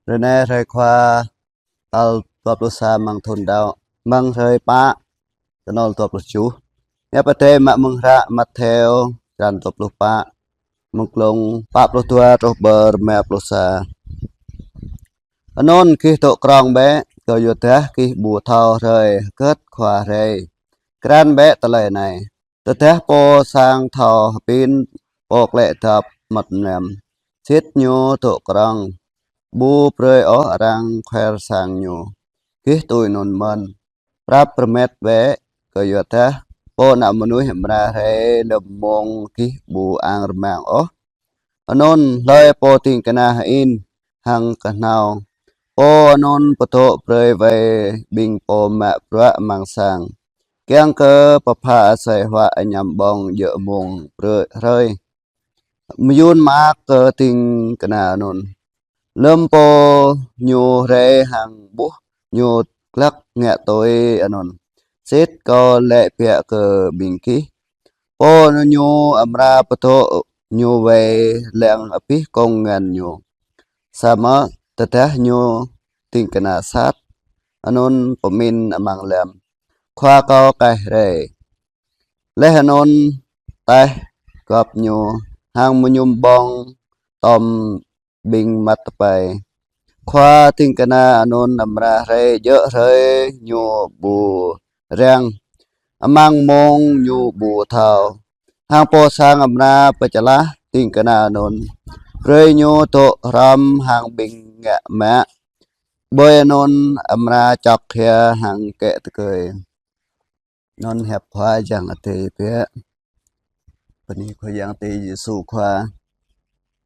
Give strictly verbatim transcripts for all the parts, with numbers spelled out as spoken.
Hrơi anai hrơi Khua, tal dua pluh sa amăng thun đăo, amăng hrơi pă, tơnol dua pluh tơjuh. Hiăp Adai mă mơ̆ng hră Mattheo, črăn dua pluh pă, mơ̆ng klŏng pă pluh dua truh pơ rơma pluh sa. Anŭn gih dŏ krŏng bĕ, kơyuadah gih ƀu thâo hrơi hơgĕt Khua rai. Krăn bĕ tơlơi anai: Tơdah pô sang thâo hơbĭn pô klĕ dŏp mơmŏt mlam, sĭt ñu dŏ krŏng, ƀu brơi ôh arăng khuer sang ñu. Gih tui anŭn mơ̆n. Prăp rơmet bĕ, kơyuadah Pô Ană Mơnuih amra rai lơ̆m mông gih ƀu ang rơmang ôh. Anŭn hlơi pô ding kơna hơĭn hăng kơhnâo, pô anŭn pơdŏ brơi wai ƀing pô mă bruă amăng sang, kiăng kơ pơpha asơi huă añăm ƀơ̆ng djơ̆ mông brơi hrơi. Mơyŭn mơak kơ ding kơna anŭn, lơ̆m pô ñu rai hăng ƀuh ñu glăk ngă tui anŭn, sĭt Kâo laĭ biă kơ ƀing gih, pô ñu amra pơdŏ ñu wai lăng abih kông ngăn ñu. Samơ̆ tơdah ñu ding kơna sat, anŭn pơmĭn amăng lăm: Khua kâo kaih rai. Laih anŭn taih gŏp ñu hăng mơñum ƀơ̆ng tŏm ƀing măt tơpai. Khua ding kơna anŭn amra rai djơ̆ hrơi ñu ƀu răng, amăng mông ñu ƀu thâo. Hăng pô sang amra pơčơlah ding kơna anŭn, brơi ñu dŏ hrŏm hăng ƀing ngă mă, ƀơi anŭn amra čŏk hia hăng kĕ tơgơi. Anŭn hiăp Khua Yang Adai biă. Bơni Khua Yang Adai Yêsu Khua.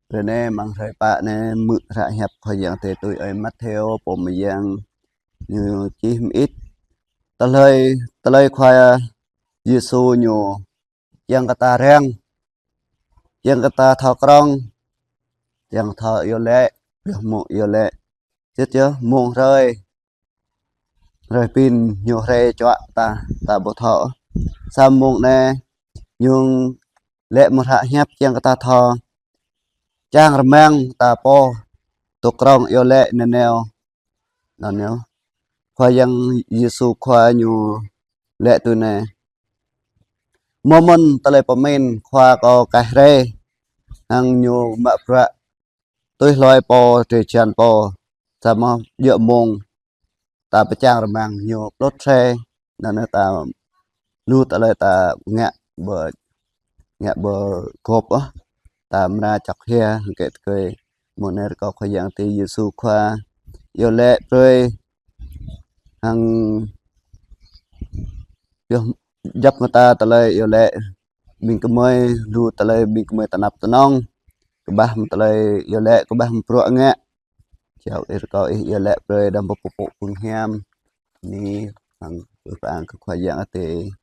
Hrơi anai amăng hrơi pă anai hmư̆ hră hiăp Khua Yang Adai tui ơi Mattheo pô mơyang ñu čih mơit. Tơlơi, tơlơi Khua Yêsu ñu kiăng kơ ta răng, kiăng kơ ta thâo krŏng, kiăng thâo iâu laĭ, pioh mơ̆ iâu laĭ. Sĭt yơh mông hrơi, hrơi pin ñu rai čuă ta, ta ƀu thâo. Samơ̆ mông anai ñu laĭ mơ̆ng hră hiăp kiăng kơ ta thâo čang rơmang ta pô dŏ krŏng iâu laĭ nanao. Anŭn yơh Khua Yang Yêsu Khua ñu laĭ tui anai: Hmâo mơ̆n tơlơi pơmĭn Khua kâo kaih rai, hăng ñu mă bruă tui hloi pô drơi jăn pô, samơ̆ djơ̆ mông ta pơčang rơmang ñu plŭt rai. Anŭn yơh ta lu tơlơi ta ngă ƀu, ngă ƀu gŏp ôh, ta amra čŏk hia hăng kĕ tơgơi. Mơ̆ng anai rơkâo Khua Yang Adai Yêsu Khua iâu laĭ brơi hăng pioh djŏp mơta tơlơi iâu laĭ ƀing gơmơi, lu tơlơi ƀing gơmơi tơnap tơnŏng, kơƀah mơ̆ng tơlơi iâu laĭ, kơƀah mơ̆ng bruă ngă. Jao ih, rơkâo ih iâu laĭ brơi đăm pơpŭ pơpŭ pơhiam. Bơni hăng ƀuh pơang kơ Khua Yang Adai.